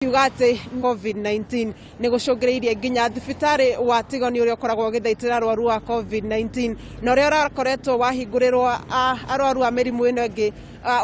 Kiuga atĩ COVID-19 nĩ gũcũngĩrĩirie nginya thibitarĩ wa Tigoni ũrĩa ũkoragwo ũgĩthaitĩra arwaru a COVID-19 na ũrĩa ũrakoretwo wahingũrĩrwo arwaru a mĩrimũ ĩno ĩngĩ,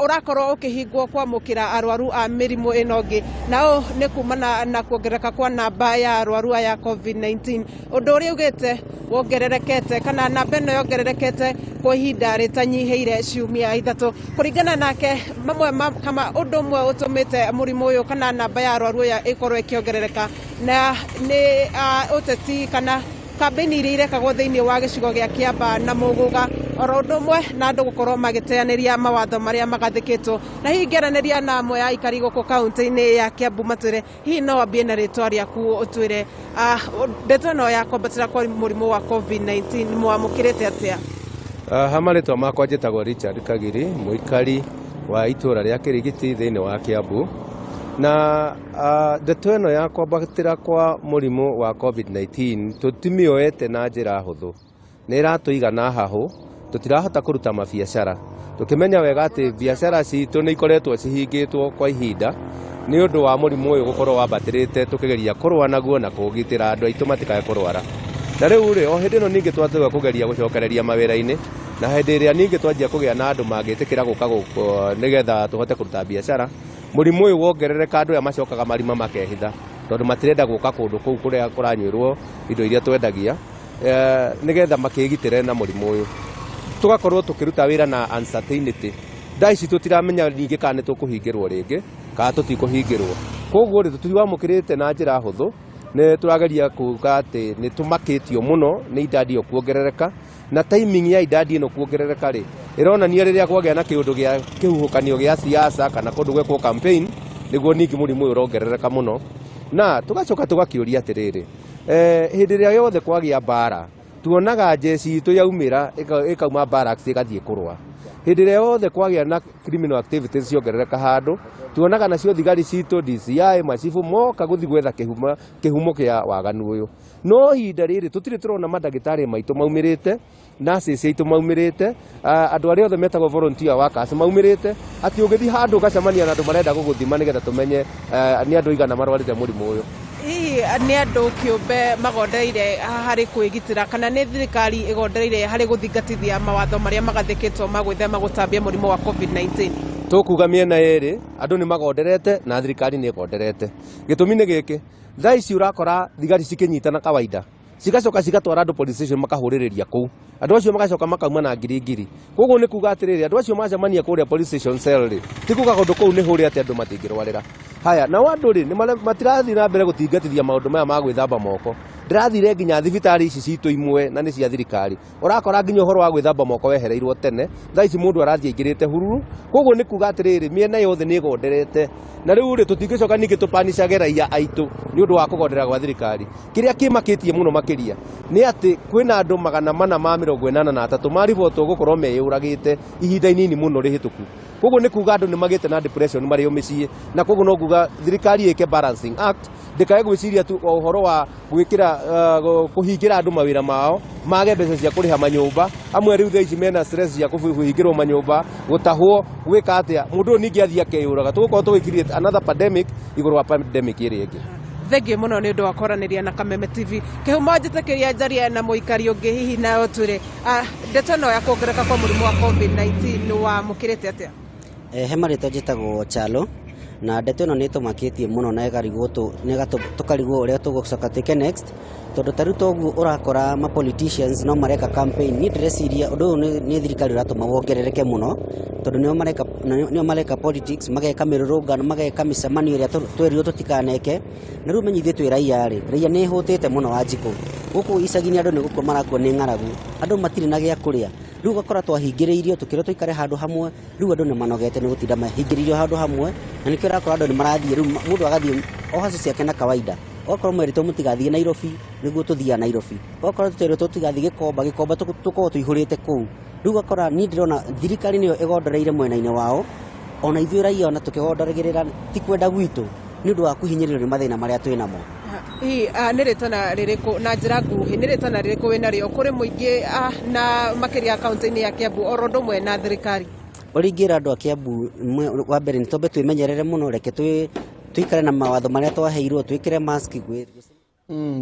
ũrakorwo ũkĩhingwo kwamũkĩra arwaru a mĩrimũ ĩno ĩngĩ, na ũũ nĩ kumana na kuongerereka kwa namba ya arwaru aya COVID-19, ũndũ ũrĩa ugĩte wongererekete kana namba ĩno yongererekete kwa ihinda rĩtanyihĩire ciumia 3. Kũringana nake, mamwe kama ũndũ ũmwe ũtũmĩte mũrimũ ũyũ kana namba ya arwaru aya ĩkorwo ĩkĩongerereka na nĩ ũteti kana kambĩini iria irekagwo thĩinĩ wa gĩcigo gĩa Kĩamba na Mũgũga, oro ũndũ ũmwe na andũ gũkorwo magĩteanĩria mawatho marĩa magathĩkĩtwo. Na hihi ngĩaranĩria na amwe a aikari gũkũ kaunti-inĩ ya Kiambu matwĩre, hihi no wambie na rĩtwa rĩaku ũtwĩre ndeto ĩno ya kwambatĩra kwa mũrimũ wa COVID-19 mwamũkĩrĩte atĩa? Ha marĩtwa makwa njĩtagwo Richard Kagiri, mũikari wa itũra rĩa Kĩrigiti thĩinĩ wa Kiambu. Na ndeto ĩno ya kwambatĩra kwa mũrimũ wa COVID-19 tũtimĩoete na njĩra hũthũ, nĩ ĩratũiga na hahũ, tũtirahota kũruta mabiacara, tũkĩmenya wega atĩ biacara citũ nĩ ikoretwo cihingĩtwo kwa ihinda nĩ ũndũ wa mũrimũ ũyũ gũkorwo wambatĩrĩte, tũkĩgeria kũrũa naguo na kũgitĩra andũ aitũ matikae kũrwara. Na rĩu rĩ, o hĩndĩ ĩno ningĩ twatiga kũgeria gũcokereria mawĩra-inĩ, na hĩndĩ ĩrĩa ningĩ twanjia kũgĩa na andũ mangĩtĩkĩra gũka gũkũ nĩgetha tũhote kũruta biacara, mũrimũ ũyũ wongerereka andũ aya macokaga marima makehitha, tondũ matirenda gũka kũndũ kũu kũrĩa kũranyuĩrwo indo iria twendagia, nĩgetha makĩgitĩre na mũrimũ ũyũ. Tũgakorwo tũkĩruta wĩra na uncertainty. Thaa ici tũtiramenya ningĩ kana nĩ tũkũhingĩrwo rĩngĩ kana tũtikũhingĩrwo. Koguo rĩ, tũtiwamũkĩrĩte na njĩra hũthũ, nĩ tũrageria kuga atĩ nĩ tũmakĩtio mũno nĩ idadi ĩyo kuongerereka, na timing ya idadi ĩno kuongerereka rĩ, ĩronania rĩrĩa kwagĩa na kĩũndũ gĩa kĩhuhũkanio gĩa siasa kana kũndũ gwekwo campaign, nĩguo ningĩ mũrimũ ũyũ ũrongerereka mũno. Na tũgacoka tũgakĩũria atĩrĩrĩ, hĩndĩ ĩrĩa yothe kwagĩa mbara, tuonaga jeshi itũ yaumĩra ĩkauma barracks ĩgathiĩ kũrũa. Hĩndĩ ĩrĩa yothe kwagĩa na criminal activities ciongerereka handũ, tuonaga nacio thigari citũ, DCI, macibu moka gũthiĩ gwetha kĩhumo kĩa waganu ũyũ. No ihinda rĩrĩ tũtirĩ tũrona mandagĩtarĩ maitũ maumĩrĩte, nurses aitũ maumĩrĩte, andũ arĩa othe metagwo volunteer workers maumĩrĩte, atĩ ũgĩthiĩ handũ ũgacemania na andũ marenda gũgũthima nĩgetha tũmenye nĩ andũ aigana marwarĩte mũrimũ ũyũ. Hihi nĩ andũ kĩũmbe magondereire harĩ kwĩgitĩra kana nĩ thirikari ĩgondereire harĩ gũthingatithia mawatho marĩa magathĩkĩtwo ma gwĩthema gũtambia mũrimũ wa COVID-19? Tũkuga mĩena ĩrĩ, andũ nĩ magonderete na thirikari nĩ ĩgonderete. Gĩtũmi nĩ gĩkĩ, thaa ici ũrakora thigari cikĩnyitana kawaida, cigacoka cigatwara andũ police station makahũrĩrĩria kũu, andũ acio magacoka makauma na ngiri ngiri. Koguo nĩ kuga atĩrĩrĩ, andũ acio macemania kũrĩa police station cell rĩ, ti kuga kũndũ kũu nĩ hũrĩ atĩ andũ matingĩrwarĩra. Haya, nao andũ rĩ, matirathiĩ na mbere gũtingatithia maũndũ maya ma gwĩthamba moko. Ndĩrathire nginya thibitarĩ ici citũ imwe na nĩ cia thirikari, ũrakora nginya ũhoro wa gwĩthamba moko wehereirwo tene. Thaa ici mũndũ arathiĩ aingĩrĩte hururu. Koguo nĩ kuga atĩrĩrĩ, mĩena yothe nĩ ĩgonderete, na rĩu rĩ, tũtingĩcoka ningĩ tũpanicage raia aitũ nĩ ũndũ wa kũgondera gwa thirikari. Kĩrĩa kĩmakĩtie mũno makĩria nĩ atĩ kwĩna andũ 483 maribotwo gũkorwo meyũragĩte ihinda inini mũno rĩhĩtũku. Koguo nĩ kuga andũ nĩ magĩte na depression marĩ o mĩciĩ, na koguo no kuga thirikari ĩke balancing act, ndĩkae gwĩciria tu o ũhoro wa gwĩkĩra kũhingĩra andũ mawĩra mao, mage mbeca cia kũrĩha manyũmba. Amwe rĩu thaa ici mena stress cia kũhingĩrwo manyũmba, gũtahwo, gwĩka atĩa, mũndũ ũyũ ningĩ athiĩ akeyũraga. Tũgũkorwo tũgĩ create another pandemic igũrũ wa pandemic ĩrĩa ĩngĩ. Thengiũ mũno nĩ ũndũ wa kwaranĩria na Kameme TV. Kĩhumo njĩtĩkĩria njarie na mũikari ũngĩ, hihi nayo twĩre ndeto ĩno ya kuongerereka kwa mũrimũ wa COVID-19 wamũkĩrĩte atĩa? He marĩtwa njĩtagwo Chalo, na ndeto ĩno nĩ ĩtũmakĩtie mũno na ĩkarigwo tũkarigwo ũrĩa tũgũcoka twĩke next, tondũ ta rĩu toguo ũrakora ma politicians no mareka campaign. Niĩ ndĩreciria ũndũ ũyũ nĩ thirikari ũratũma wongerereke mũno, tondũ nĩo mareka politics, mageka mĩrũrũngano, mageka mĩcemanio ĩrĩa twerirwo tũtikaneke. Na rĩu menye ithuĩ twĩ raia rĩ, raia nĩ ĩhũtĩte mũno. Wanjikũ gũkũ icagi-inĩ andũ nĩ gũkua marakua nĩ ng'aragu, andũ matirĩ na gĩa kũrĩa. Rĩu ũgakora twahingĩrĩirio tũkĩrwo tũikare handũ hamwe. Rĩu andũ nĩ manogete nĩ gũtinda mahingĩrĩirio handũ hamwe, na nĩkĩo ũrakora andũ nĩ marathiĩ. Rĩu mũndũ agathiĩ o haco ciake na kawaida. Ũgakorwo mwerĩtwo mũtigathiĩ Nairobi, nĩguo tũthiaga Nairobi. Ũgakorwo tũterĩtwo tũtigathiĩ Gĩkomba, Gĩkomba tũkoragwo tũihũrĩte kũu. Rĩu ũgakora niĩ ndĩrona thirikari nĩyo ĩgondereire mwena-inĩ wao, ona ithuĩ raia ona tũkĩgonderagĩrĩra ti kwenda gwitũ, nĩ ũndũ wa kũhinyĩrĩrio nĩ mathĩna marĩa twĩ namo. Hihi nĩ rĩtana rĩrĩkũ, na njĩra nguhĩ, nĩ rĩtana rĩrĩkũ wĩna rĩo kũrĩ mũingĩ na makĩria kaunti-inĩ ya Kiambu oro ũndũ ũmwe na thirikari? Ũrĩa ingĩra andũ a Kiambu, wa mbere nĩ twambe twĩmenyerere mũno, reke twĩ Tuikare na mawatho marĩa twaheirwo, twĩkĩre mask gwĩ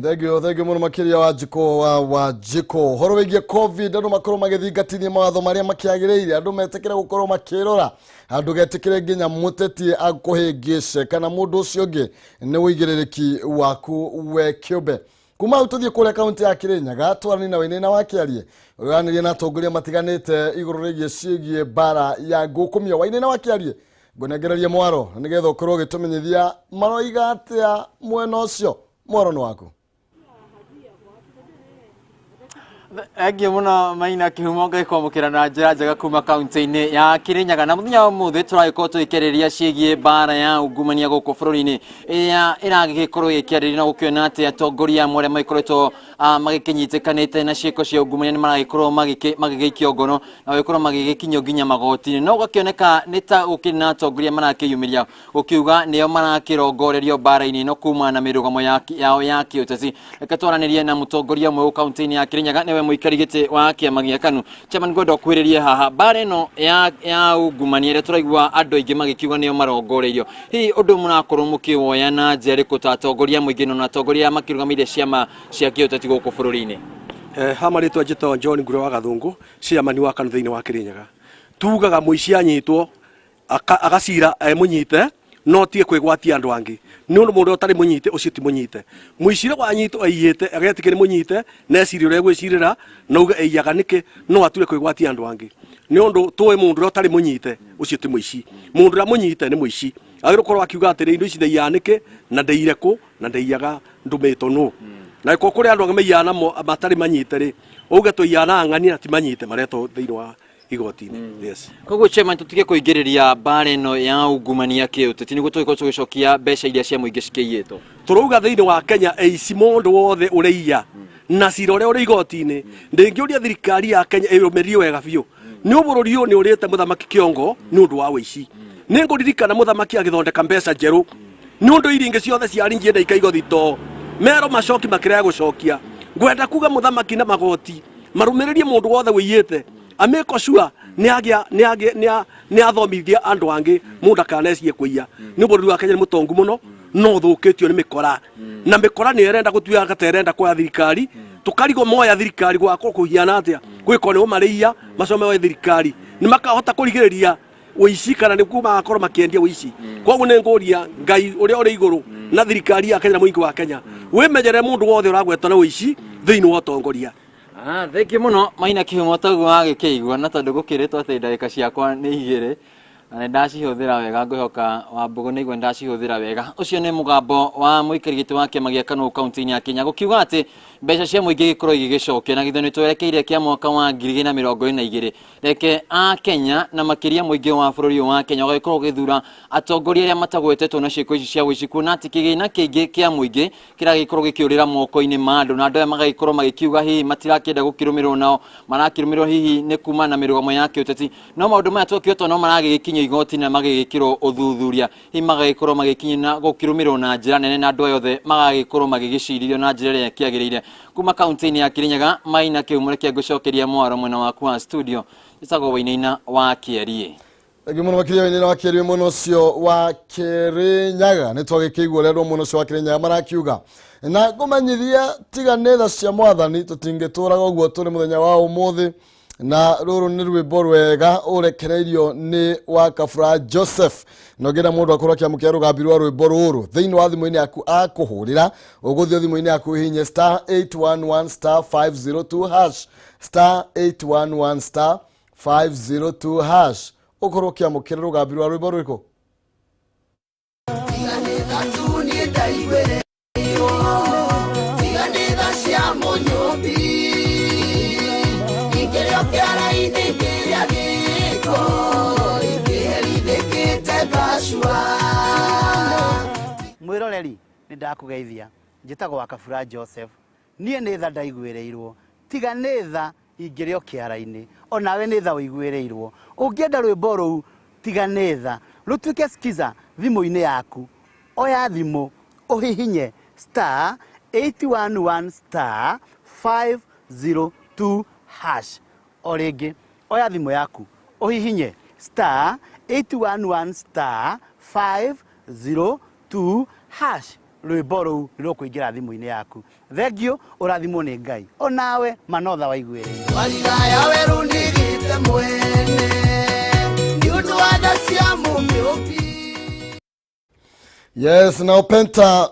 Thengio, thengio muno makiria Wanjikũ wa Wanjikũ. Ũhoro wĩgiĩ COVID, andũ makorwo magĩthingatithia mawatho marĩa makĩagĩrĩire, andũ metĩkĩre gũkorwo makĩrora, andũ getĩkĩre nginya mũteti akũhĩngĩce kana mũndũ ũcio ũngĩ, nĩ ũigĩrĩrĩki waku we kĩũmbe. Kuma hau tũthiĩ kũrĩa kaunti ya Kirinyaga, twaranie na Wainaina wa Kĩarie ũrĩa ũranĩria na atongoria matiganĩte igũrũ rĩgiĩ ciĩgiĩ mbara ya ngũkũmio. Wainaina wa Kĩarie, ngũnengererie mwaro nĩgetha ũkorwo ũgĩtũmenyithia maroiga atĩa mwena ũcio. Mwaro nĩ waku. Thengiũ mũno Maina Kĩhumo, ngagĩkwamũkĩra na njĩra njega kuma kaunti-inĩ ya Kirinyaga. Na mũthenya wa ũmũthĩ tũragĩkorwo tũgĩkĩarĩrĩria ciĩgiĩ mbara ya ungumania gũkũ bũrũri-inĩ ĩrĩa ĩragĩkorwo ĩgĩkĩarĩrĩria na gũkĩona atĩ atongoria amwe arĩa magĩkoretwo magĩkĩnyitĩkanĩte na ciĩko cia ungumania nĩ maragĩkorwo magĩgĩikio ngono na gũgĩkorwo magĩgĩkinyio nginya magoti-inĩ, no gũgakĩoneka nĩ ta gũkĩrĩ na atongoria marakĩyumĩria gũkiuga nĩo marakĩrongorerio mbara-inĩ ĩno kumana na mĩrũgamo yao ya kĩũteti. Reke twaranĩrie na mũtongoria ũmwe kaunti-inĩ ya Kirinyaga, nĩwe mũikari gĩtĩ wa kĩama gĩa KANU. Chairman, ngwenda ũkwĩrĩrie haha mbara ĩno ya ungumania ĩrĩa tũraigua andũ aingĩ magĩkiuga nĩo marongoreirio, hihi ũndũ mũrakorwo mũkĩwoya na njĩra ĩrĩkũ ta atongoria mũingĩ na atongoria makĩrũgamĩire ciama cia kĩũteti gũkũ bũrũri-inĩ? Ha marĩtwa njĩtagwo John Ngure wa Gathũngũ, chairman wa KANU thĩinĩ wa Kirinyaga. Tugaga mũici anyitwo agacira emũnyite, no tie kwĩgwatia andũ angĩ, nĩ ũndũ mũndũ ũtarĩ mũnyite ũcio ti mũnyite. Mũici ũrĩa wanyitwo aiyĩte agetĩkĩre mũnyite na ecirie ũrĩa egwĩcirĩra na auge aiyaga nĩkĩ, no ature kwĩgwatia andũ angĩ, nĩ ũndũ tũĩ mũndũ ũrĩa ũtarĩ mũnyite ũcio ti mũici. Mũndũ ũrĩa mũnyite nĩ mũici, agĩrĩirwo gũkorwo akiuga atĩrĩ, indo ici ndaiyaga nĩkĩ na ndaiyire kũ na ndaiyaga ndũmĩtwo nũ. Na ĩkorwo kũrĩ andũ angĩ maiyaga namo matarĩ manyite rĩ, uge tũiyaga na ang'ani na ti manyite maretwo thĩinĩ wa igoti-inĩ. Yes. Koguo chairman, tũtige kũingĩrĩria mbara ĩno ya ungumania kĩũteti nĩguo tũgĩkorwo tũgĩcokia mbeca iria cia mũingĩ cikĩiyĩtwo. Tũrauga thĩinĩ wa Kenya eici mũndũ wothe ũrĩiya na cira ũrĩa ũrĩ igoti-inĩ, ndĩngĩũria thirikari ya Kenya ĩrũmĩrie wega biũ, nĩ bũrũri ũyũ nĩ ũrĩte mũthamaki kĩongo nĩ ũndũ wa ũici. Nĩ ngũririkana mũthamaki agĩthondeka mbeca njerũ nĩ ũndũ iria ingĩ ciothe ciarĩ njienda ikaigwo thitoo mero macoki makĩrega gũcokia. Ngwenda kuga mũthamaki na magoti marũmĩrĩrie mũndũ wothe wĩiyĩte, amĩko sure nĩ agĩa nĩ agĩa nĩ athomithia andũ angĩ mũndũ akanecie kũiya. Nĩ bũrũri wa Kenya nĩ mũtongu mũno no ũthũkĩtio nĩ mĩkora, na mĩkora nĩ ĩrenda gũtuĩka ta ĩrenda kuoya thirikari. Tũkarigwo moya thirikari gwakwo kũhiana atĩa, gwĩko nĩo marĩiya macome moe thirikari nĩ makahota kũrigĩrĩria ũici kana nĩkuo magakorwo makĩendia ũici. Koguo nĩ ngũria Ngai ũrĩa ũrĩ igũrũ na thirikari ya Kenya na mũingĩ wa Kenya wĩmenyerere mũndũ wothe ũragwetwo na ũici thĩinĩ wa ũtongoria. Thengiũ mũno Maina Kĩhumo, toguo wagĩkĩigua, na tondũ gũkĩrĩtwo atĩ ndagĩka ciakwa nĩ 2 na nĩ ndacihũthĩra wega, ngwĩhoka Wambũgũ nĩ igua nĩ ndacihũthĩra wega. Ũcio nĩ mũgambo wa mũikari gĩtĩ wa kĩama gĩa KANU kaunti-inĩ ya Kenya gũkiuga atĩ mbeca cia mũingĩ gĩkorwo igĩgĩcokio na gĩthurano twerekeire kĩa mwaka wa 2022. Reke a Kenya na makĩria mũingĩ wa bũrũri ũyũ wa Kenya ũgagĩkorwo ũgĩthura atongoria arĩa matagwetetwo na ciĩko ici cia ũici, kuona atĩ kĩgĩna kĩingĩ kĩa mũingĩ kĩragĩkorwo gĩkĩũrĩra moko-inĩ ma andũ, na andũ aya magagĩkorwo magĩkiuga hihi matirakĩenda gũkĩrũmĩrĩrwo nao, marakĩrũmĩrĩrwo hihi nĩ kuma na mĩrũgamo ya kĩũteti. No maũndũ maya twakĩotwo no maragĩgĩkinyio igoti na magĩgĩkĩrwo ũthuthuria, hihi magagĩkorwo magĩkinyio na gũkĩrũmĩrĩrwo na njĩra nene, na andũ aya othe magagĩkorwo magĩgĩcirithio na njĩra ĩrĩa ĩkĩagĩrĩire. Kuma kaunti-inĩ ya Kirinyaga, Maina Kĩhumo, reke ngũcokeria mwaro mwena waku wa studio. Njĩtagwo Wainaina wa Kĩarie. Thengiũ mũno makĩria Wainaina wa Kĩarie mwena ũcio wa Kĩrĩnyaga. Nĩ twagĩkĩigua ũrĩa andũ mwena ũcio wa Kĩrĩnyaga marakiuga, na ngũmenyithia tiga nĩ tha cia mwathani tũtingĩtũraga ũguo tũrĩ mũthenya wa ũmũthĩ. Na rũrũ nĩ rwĩmbo rwega ũrekereirio nĩ wa Kabura Joseph, na ũngĩenda mũndũ akorwo akĩamũkĩra rũgambi rwa rwĩmbo rũrũ thĩinĩ wa thimũ-inĩ yaku akũhũrĩra, ũgũthiĩ thimũ-inĩ yaku ũhihinye *811 *502 hash, *811 *502 hash, ũkorwo ũkĩamũkĩra rũgambi rwa rwĩmbo rwĩkũ. Tiganĩtha tu niĩ ndaiguĩrĩirwo, tiganĩtha cia mũnyũmbi, ingĩrĩ o kĩara-inĩ ngĩrĩa gĩko, ingĩherithĩkĩte ngacua. Mwĩroreri, nĩ ndakũgeithia. Njĩtagwo wa Kabura Joseph. Niĩ nĩ tha ndaiguĩrĩirwo, tiga nĩ tha ingĩrĩ o kĩara-inĩ. Onawe nĩ tha ũiguĩrĩirwo. Ũngĩenda rwĩmbo rũu tiga nĩ tha rũtuĩke skiza thimũ-inĩ yaku, oya thimũ ũhihinye *811 *502 hash. O rĩngĩ, oya thimũ yaku ũhihinye *811 *502 2 hash rwĩmbo rũu rũkũingĩra thimũ-inĩ yaku. Thengiũ, ũrathimwo nĩ Ngai onawe manotha waiguĩrĩirwo. Walilaya weru ndigite mwene nĩ ũndũ wa tha cia Mũmĩũmbi. Yes, na Penta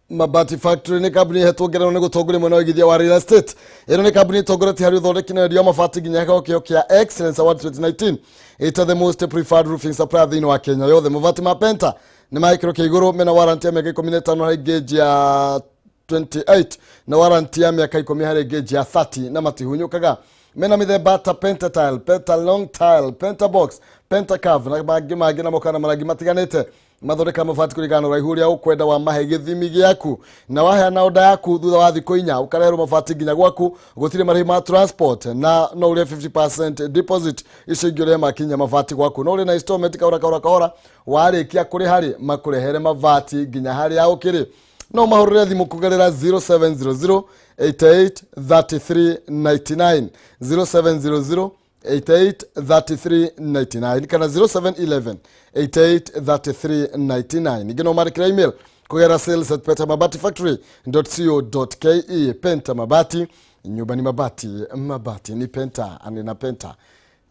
Mabati Factory nĩ kambuni ĩhetwo ngerenwa nĩ gũtongoria mwena wa ũigithia wa real estate. Ĩno nĩ kambuni ĩtongoretie harĩ ũthondeki na wendia wa mabati nginya ĩheo kĩheo kĩa Excellence Award 2019 ĩta the most preferred roofing supplier thĩinĩ wa Kenya yothe. Mabati ma Penta nĩ ma gĩkĩro kĩa igũrũ, mena warranty ya mĩaka 15 harĩ gauge ya 28 na warranty ya mĩaka 10 harĩ gauge ya 30 na matihunyũkaga. Mena mĩthemba ta Pentatile, Penta Long Tile, Penta Box, Penta Curve na mangĩ mangĩ, na moka na marangi matiganĩte. Mathondeka mabati kũringana na ũraihu ũrĩa ũkwenda wa mahe gĩthimi gĩaku, na waheana oda yaku thutha wa thikũ 4 ũkareherwo mabati nginya gwaku. Gũtirĩ marĩhi ma transport na no ũrĩhe 50% deposit, icio ingĩ ũrĩhe makinya mabati gwaku. No ũrĩ na installment kahora kahora kahora, warĩkia kũrĩha rĩ makũrehere mabati nginya harĩa ũkĩrĩ. No mahũrĩre thimũ kũgerera 0700 88 33 99, 0700 88 33 99 kana 0711 88 33 99. Ningĩ no mandĩkĩre email kũgerera sales@pentamabatifactory.co.ke. Penta Mabati, nyumba ni mabati, mabati ni Penta, ani na Penta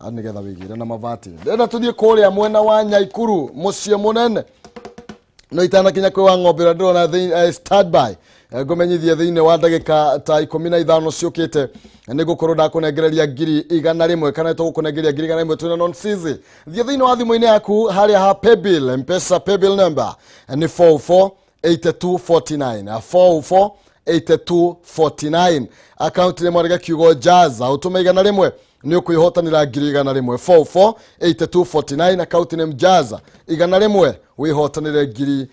nĩgetha wĩigĩre na mabati. Ndĩrenda tũthiĩ kũrĩa mwena wa Nyaikuru, mũciĩ mũnene, no itanakinya kwĩ wa ng'ombe ũrĩa ndĩrona standby. Ngũmenyithie thĩinĩ wa ndagĩka ta 15 ciũkĩte nĩ ngũkorwo ndakũnengereria 100,000 kana tũgũkũnengeria 100,000 twĩna non CZ. Thiĩ thĩinĩ wa thimũ-inĩ yaku harĩa ha paybill, Mpesa paybill number nĩ 44 8249, 44 8249. Akaunti nĩ mwarĩga kiugo jaza, ũtũme 100 nĩ ũkwĩhotanĩra 100,000. 44 8249, akaunti nĩ mjaza 100, wĩhotanĩre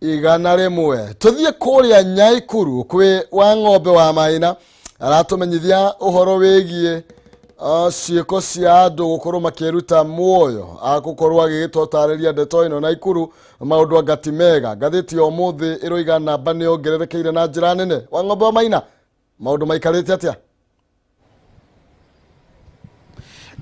100,000. Tũthiĩ kũrĩa Nyaikuru kwĩ wa ng'ombe wa Maina, aratũmenyithia ũhoro wĩgiĩ ciĩko cia andũ gũkorwo makĩruta muoyo. Agũkorwo agĩgĩtũtarĩria ndeto ĩno Naikuru maũndũ anga ti mega. Ngathĩti ya ũmũthĩ ĩroiga namba nĩ yongererekeire na njĩra nene. Wa ng'ombe wa Maina, maũndũ maikarĩte atĩa?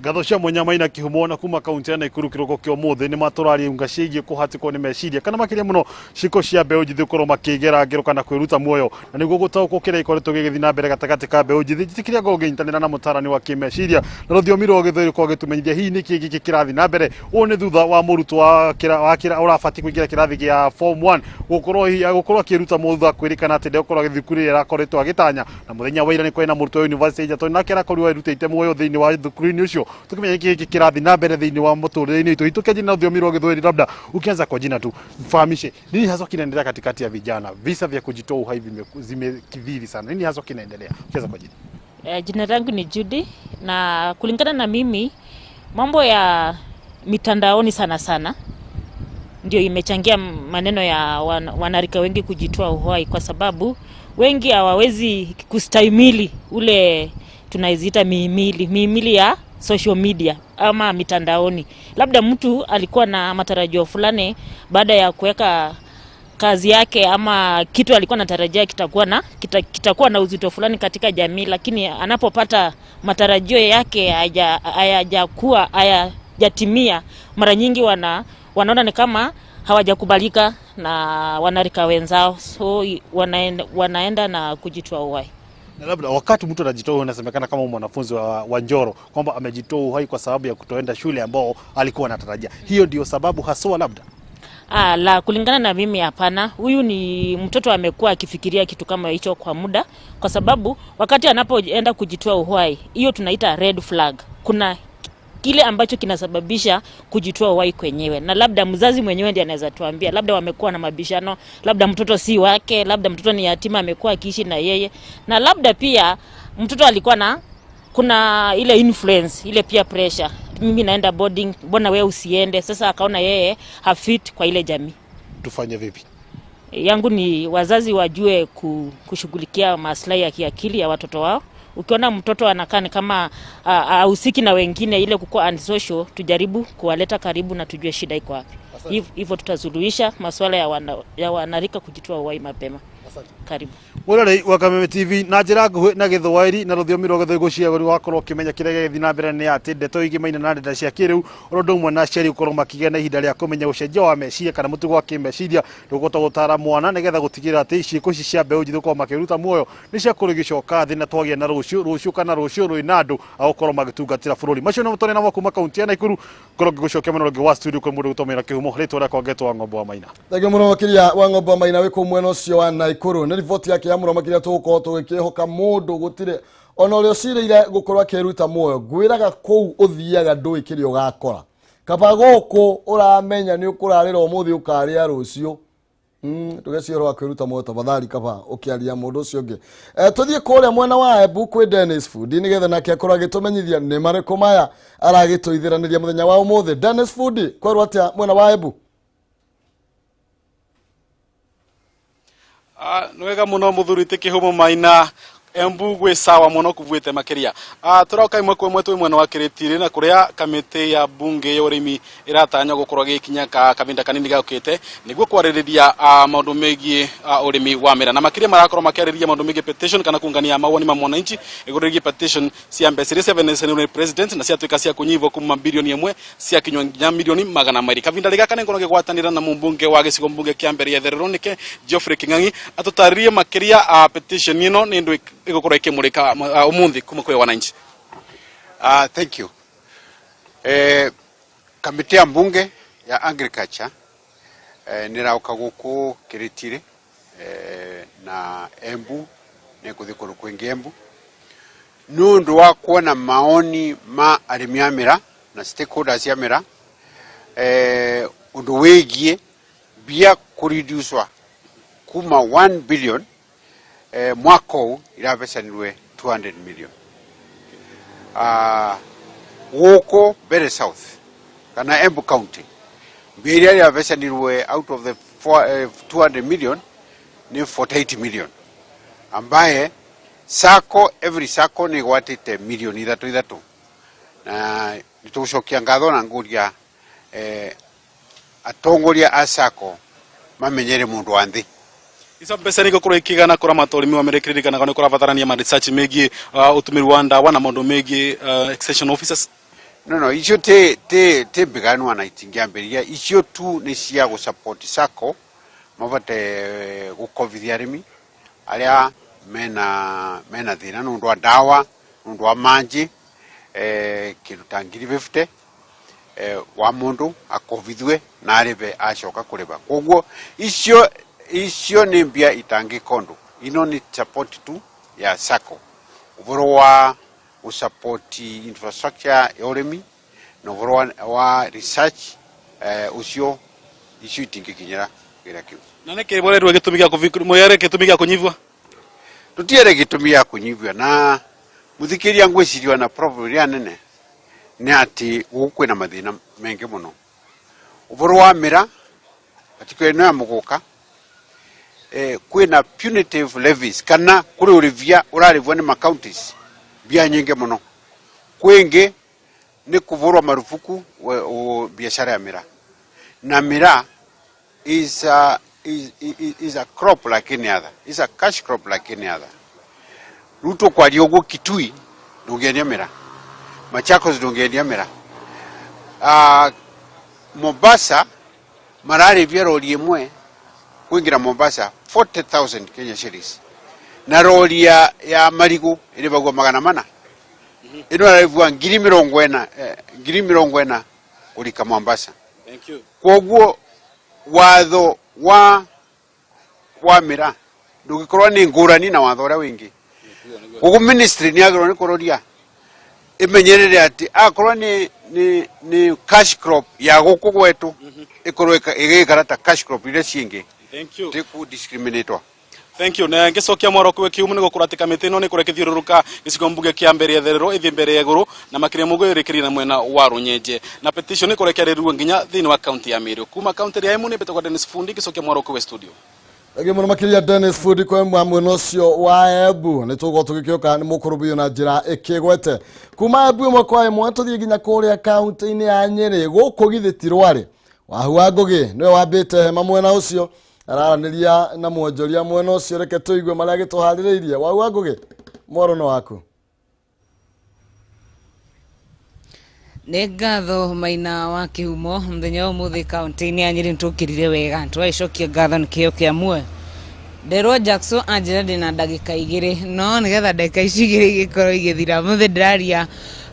Ngatho cia mwanya Maina Kĩhumo na kuma kaunti ya Naikuru kĩroko kĩa ũmũthĩ nĩ matũraria unga ciĩgiĩ kũhatĩkwo nĩ meciria kana makĩria mũno ciĩko cia mbeũ njĩthĩ gũkorwo makĩgera ngero kana kwĩruta muoyo, na nĩguo gũtaũkwo kĩrĩa gĩkoretwo gĩgĩthiĩ na mbere gatagatĩ ka mbeũ njĩthĩ, njĩtĩkĩria ngorwo ngĩnyitanĩra na mũtarani wa kĩmeciria na rũthiomi rwa gĩthweri gũkorwo gĩtũmenyithia hihi nĩkĩ gĩkĩ kĩrathiĩ na mbere. Ũũ nĩ thutha wa mũrutwo wa ũrabatiĩ kũingĩra kĩrathi gĩa form 1 gũkorwo hihi gũkorwo akĩruta muoyo thutha kwĩrĩkana atĩ ndegũkorwo agĩthiĩ thukuru ĩrĩa arakoretwo agĩtanya. Na mũthenya wa ira nĩ kwarĩ na mũrutwo wa university ya Egerton, nake arakorirwo erutĩte muoyo thĩinĩ wa thukuru-inĩ ũcio. Tukimenya nĩkĩ gĩkĩ kĩrathiĩ na mbere thĩinĩ wa mũtũrĩre-inĩ witũ, tũkĩanjia na rũthiomi rwa gĩthweri, labda ukianza kwa jina tu mfahamishe nini haswa kinaendelea katikati ya vijana. Visa vya kujitoa uhai zimekithiri sana, nini haswa kinaendelea? Ukianza kwa jina. Jina langu ni Judy, na kulingana na mimi mambo ya mitandaoni sana sana ndio imechangia maneno ya wanarika wengi kujitoa uhai, kwa sababu wengi hawawezi kustahimili ule tunaiziita mihimili ya social media ama mitandaoni. Labda mtu alikuwa na matarajio fulani baada ya kuweka kazi yake ama kitu alikuwa anatarajia kitakuwa na uzito fulani katika jamii, lakini anapopata matarajio yake hayajakuwa, hayajatimia, mara nyingi wanaona ni kama hawajakubalika na wanarika wenzao, so wanaenda na kujitoa uhai. Na labda wakati mtu anajitoa uhai, inasemekana kama mwanafunzi wa Njoro kwamba amejitoa uhai kwa sababu ya kutoenda shule ambao alikuwa anatarajia. Hiyo ndio sababu haswa labda? Ah, la, kulingana na mimi hapana. Huyu ni mtoto amekuwa akifikiria kitu kama hicho kwa muda, kwa sababu wakati anapoenda kujitoa uhai, hiyo tunaita red flag. Kuna kile ambacho kinasababisha kujitoa uhai kwenyewe, na labda mzazi mwenyewe ndiye anaweza tuambia, labda wamekuwa na mabishano, labda mtoto si wake, labda mtoto ni yatima, amekuwa akiishi na yeye, na labda pia mtoto alikuwa na kuna ile influence, ile peer pressure, mimi naenda boarding, mbona wewe usiende? Sasa akaona yeye hafit kwa ile jamii. Tufanye vipi? Yangu ni wazazi wajue kushughulikia maslahi ya kiakili ya watoto wao. Ukiona mtoto anakaa ni kama ahusiki na wengine, ile kukuwa antisocial, tujaribu kuwaleta karibu na tujue shida iko wapi. Hivyo tutasuluhisha masuala ya wanarika kujitoa uhai mapema. Karibu. Mwirorei wa Kameme TV na njĩra nguhĩ na gĩthwaĩri na rũthiomi rwa gĩthũngũ cia wakorwo ũkĩmenya kĩrĩa gĩgĩthiĩ na mbere nĩ atĩ ndeto igĩmaine na nenda cia kĩrĩu oro ũndũ ũmwe na aciari gũkorwo makĩgĩa na ihinda rĩa kũmenya ũcenjia wa meciria kana mũtugo wa kĩmeciria rũgũta gũtara mwana nĩgetha gũtigĩrĩra atĩ ciĩko ici cia mbeũ njĩthĩ gũkorwo makĩruta muoyo nĩ ciakorwo igĩcoka thĩ na twagĩa na rũciũ rũciũ kana rũciũ rwĩna andũ a gũkorwo magĩtungatĩra bũrũri. Macio nĩmo tũrĩ namo kuma kaunti ya Nakuru ngorwo ngĩgũcokia mwena ũngĩ wa studio kwĩ mũndũ ũgũtũmĩra kĩhumo rĩtwa rĩakwa ngetwo wa Ng'ombe wa Maina. Thengiũ mũno makĩria wa Ng'ombe wa Maina wĩ kũu mwena ũcio wa Nakuru. Nĩ riboti yake ya mũno makĩria tũgũkorwo tũgĩkĩhoka mũndũ gũtirĩ ona ũrĩa ũcirĩire gũkorwo akĩruta muoyo. Ngwĩraga kũu ũthiaga ndũĩ kĩrĩa ũgakora. Kaba gũkũ ũramenya nĩ ũkũrarĩra ũmũthĩ ũkarĩa rũciũ. Ndũgecirie ũhoro wa kwĩruta muoyo tafadhali kaba ũkĩaria mũndũ ũcio ũngĩ. Tũthiĩ kũrĩa mwena wa Embu kwĩ Dennis Fundi nĩgetha nake akorwo agĩtũmenyithia nĩ marĩkũ maya aragĩtũithĩranĩria mũthenya wa ũmũthĩ. Dennis Fundi, kwerwo atĩa mwena wa Embu? Nĩ wega mũno mũthuri ti kĩhumo Maina. Embu gwĩ sawa mũno kuvuĩte makĩria. Tũroka ĩmwe kwa ĩmwe twĩ mwena wa Kĩrĩtiri na kũrĩa kamĩtĩ ya bunge ya ũrĩmi ĩratanya gũkorwo gĩkinya kahinda kanini gokĩte nĩguo kwarĩrĩria maũndũ megiĩ ũrĩmi wa mĩra na makĩria marakorwo makĩarĩrĩria maũndũ megiĩ petition kana kungania mawoni ma mwananchi igũrũ rĩgiĩ petition cia mbeca iria ciavenecanirwo nĩ president na ciatuĩka cia kũnyihwo kuma bilioni 1 ciakinywo nginya milioni 200. Kahinda gaka nĩngorwo ngĩgwatanĩra na mũmbunge wa gĩcigo mbunge kĩa mbere ya Therero nĩke Geoffrey King'ang'i atũtarĩrie makĩria petition ĩno nĩ ndũ ĩgũkorwo ĩkĩmũrĩka ũmũthĩ kuma kwĩ wananchi. Thank you. Kamĩtĩ ya mbunge ya agriculture nĩrauka gũkũ Kĩrĩtiri na Embu nĩngũthiĩ kũndũ kwĩngĩ Embu nĩ ũndũ wa kuona maoni ma arĩmi a mĩra na stakeholders a mĩra ũndũ wĩgiĩ mbia kũreducwa kuma 1 billion mwaka ũyũ irabecanirwe 200 million. Gũkũ Mbere South kana Embu County mbia iria irabecanirwe out of the 200 million ni 48 million ambaye sacco every sacco nĩ ĩgwatĩte milioni 3 na nĩtũgũcokia ngatho na ngũria atongoria a sacco mamenyere mũndũ wa nthĩ. Ico mbeca nĩ igũkorwo ikĩigana kũramata ũrĩmi wa mĩrĩ kĩririkanaga nĩ kũrabatarania ma research megiĩ ũtũmĩri wa ndawa na maũndũ megiĩ extension officers. No, icio ti mbiganwa na itingĩambĩrĩria. Icio tu nĩ cia gũ-support sacco mabote gũkovithia arĩmi arĩa mena thĩna nĩ ũndũ wa ndawa, nĩ ũndũ wa manji, kĩndũ ta ngiri 50 wa mũndũ akovithue na arĩbe acoka kũrĩba. Koguo icio nĩ mbia itangĩkondũ. Ino nĩ support tu ya sacco. Ũhoro wa gũsupport infrastructure ya ũrĩmi na ũhoro wa research ũcio icio itingĩkinyĩra kĩrĩa kĩu. Na nĩkĩ mwererwo gĩtũmi gĩa mwere gĩtũmi gĩa kũnyihua? Tũtiere gĩtũmi gĩa kũnyihua na mũthikĩria ngwĩciria na problem ĩrĩa nene nĩ atĩ gũkũ kwĩna mathĩna maingĩ mũno. Ũhoro wa mĩra particularly ĩno ya mũgũka kwĩna punitive levies kana kũrĩ ũrĩvia ũrarĩvwo nĩ ma counties mbia nyingĩ mũno. Kwĩngĩ nĩ kũvũrwo marubuku biacara ya mĩra na mĩra is a crop like any other, is a cash crop like any other. Ruto kwaria ũguo Kitui ndũngĩendia mĩra, Machakos ndũngĩendia mĩra, Mombasa mararĩvia rori ĩmwe kũingĩra Mombasa 40,000 Kenya shillings na rori ya marigũ ĩrĩvagwo 400 ĩno ĩrarĩvwa 40,000 40,000 kũrika Mombasa. Thank you. Koguo watho wa mĩra ndũngĩkorwo nĩ ngũrani na watho ũrĩa wĩngĩ. Koguo ministry nĩ yagĩrĩirwo nĩ kũroria ĩmenyerere atĩ akorwo nĩ cash crop ya gũkũ gwetũ ĩkorwo ĩgĩikara ta cash crop iria ciĩngĩ. Thank you. Ti ku discriminate. Thank you. Na ngĩcokia mwaro kwĩ kiumu nĩ gũkorwo atĩ kamĩtĩ ĩno nĩ kũrĩa ĩgĩthiũrũrũka gĩcigo mbunge kĩa mbere ya Therero ĩthiĩ mbere ya igũrũ na makĩria mũgo ĩrĩkĩrie na mwena wa Rũnyenje na petition ĩkorwo ĩkĩarĩrĩrio nginya thĩinĩ wa kaunti ya Meru. Kuma kaunti ya Embu nĩ mbĩtagwo Dennis Fundi ngĩcokia mwaro kwĩ studio. Thengiũ mũno makĩria Dennis Fundi kwa mwena ũcio wa Embu. Nĩ tũgũkorwo tũgĩkĩũka nĩ mũkũrũbio na njĩra ĩkĩgwete. Kuma Embu ĩmwe kwa ĩmwe tũthiĩ nginya kũrĩa kaunti-inĩ ya Nyĩrĩ. Gũkũ githĩ ti rwarĩ. Wahu wa Ngugi niwe wambĩte hema mwena ũcio, araranĩria na mwonjoria mwena ũcio. Reke tũigue marĩa agĩtũharĩrĩirie. Wahu wa Ngugi, mwaro no waku. Nĩ ngatho Maina wa Kĩhumo. Mũthenya wa ũmũthĩ kaunti-inĩ ya Nyĩrĩ nĩtũkĩrire wega, tũgagĩcokia ngatho nĩ kĩheo kĩa muoyo. Nderwo Jackson anjĩra ndĩna ndagĩka 2, no nĩgetha ndagĩka ici 2 igĩkorwo igĩthira, mũthĩ ndĩraria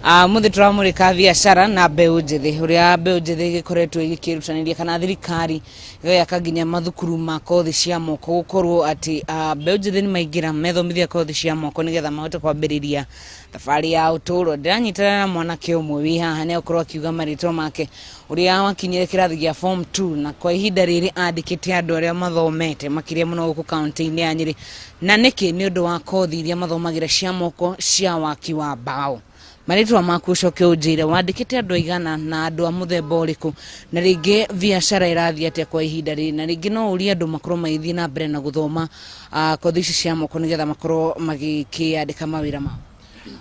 mũthĩ tũramũrĩka biacara na mbeũ njĩthĩ, ũrĩa mbeũ njĩthĩ ĩgĩkoretwo ĩgĩkĩrutanĩria kana thirikari ĩgagĩaka nginya mathukuru ma kothi cia moko, gũkorwo atĩ mbeũ njĩthĩ nĩ maingĩra methomithia kothi cia moko nĩgetha mahote kwambĩrĩria thabarĩ ya ũtũũro. Ndĩranyitanĩra na mwanake ũmwe wĩ haha, nĩ egũkorwo akiuga marĩtwa make, ũrĩa wakinyire kĩrathi gĩa form 2 na kwa ihinda rĩrĩ andĩkĩte andũ arĩa mathomete makĩria mũno gũkũ kaunti-inĩ ya Nyĩrĩ. Na nĩkĩ? Nĩ ũndũ wa kothi iria mathomagĩra cia moko cia waki wa mbaũ. Marĩtwa maku ũcoke ũnjĩre wandĩkĩte andũ aigana na andũ a mũthemba ũrĩkũ, na rĩngĩ biacara ĩrathiĩ atĩa kwa ihinda rĩrĩ, na rĩngĩ no ũrie andũ makorwo magĩthiĩ na mbere na gũthoma kothi ici cia moko nĩgetha makorwo magĩkĩandĩka mawĩra mao.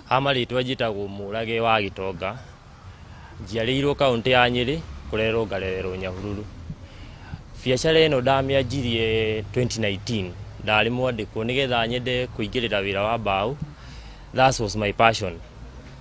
Ha marĩtwa njĩtagwo Mũrage wa Gĩtonga, njiarĩirwo kaũntĩ ya Nyĩrĩ, kũrerwo ngarererwo Nyahururu. Biacara ĩno ndamĩanjirie 2019, ndarĩ mwandĩkwo nĩgetha nyende kũingĩrĩra wĩra wa mbaũ. That was my passion,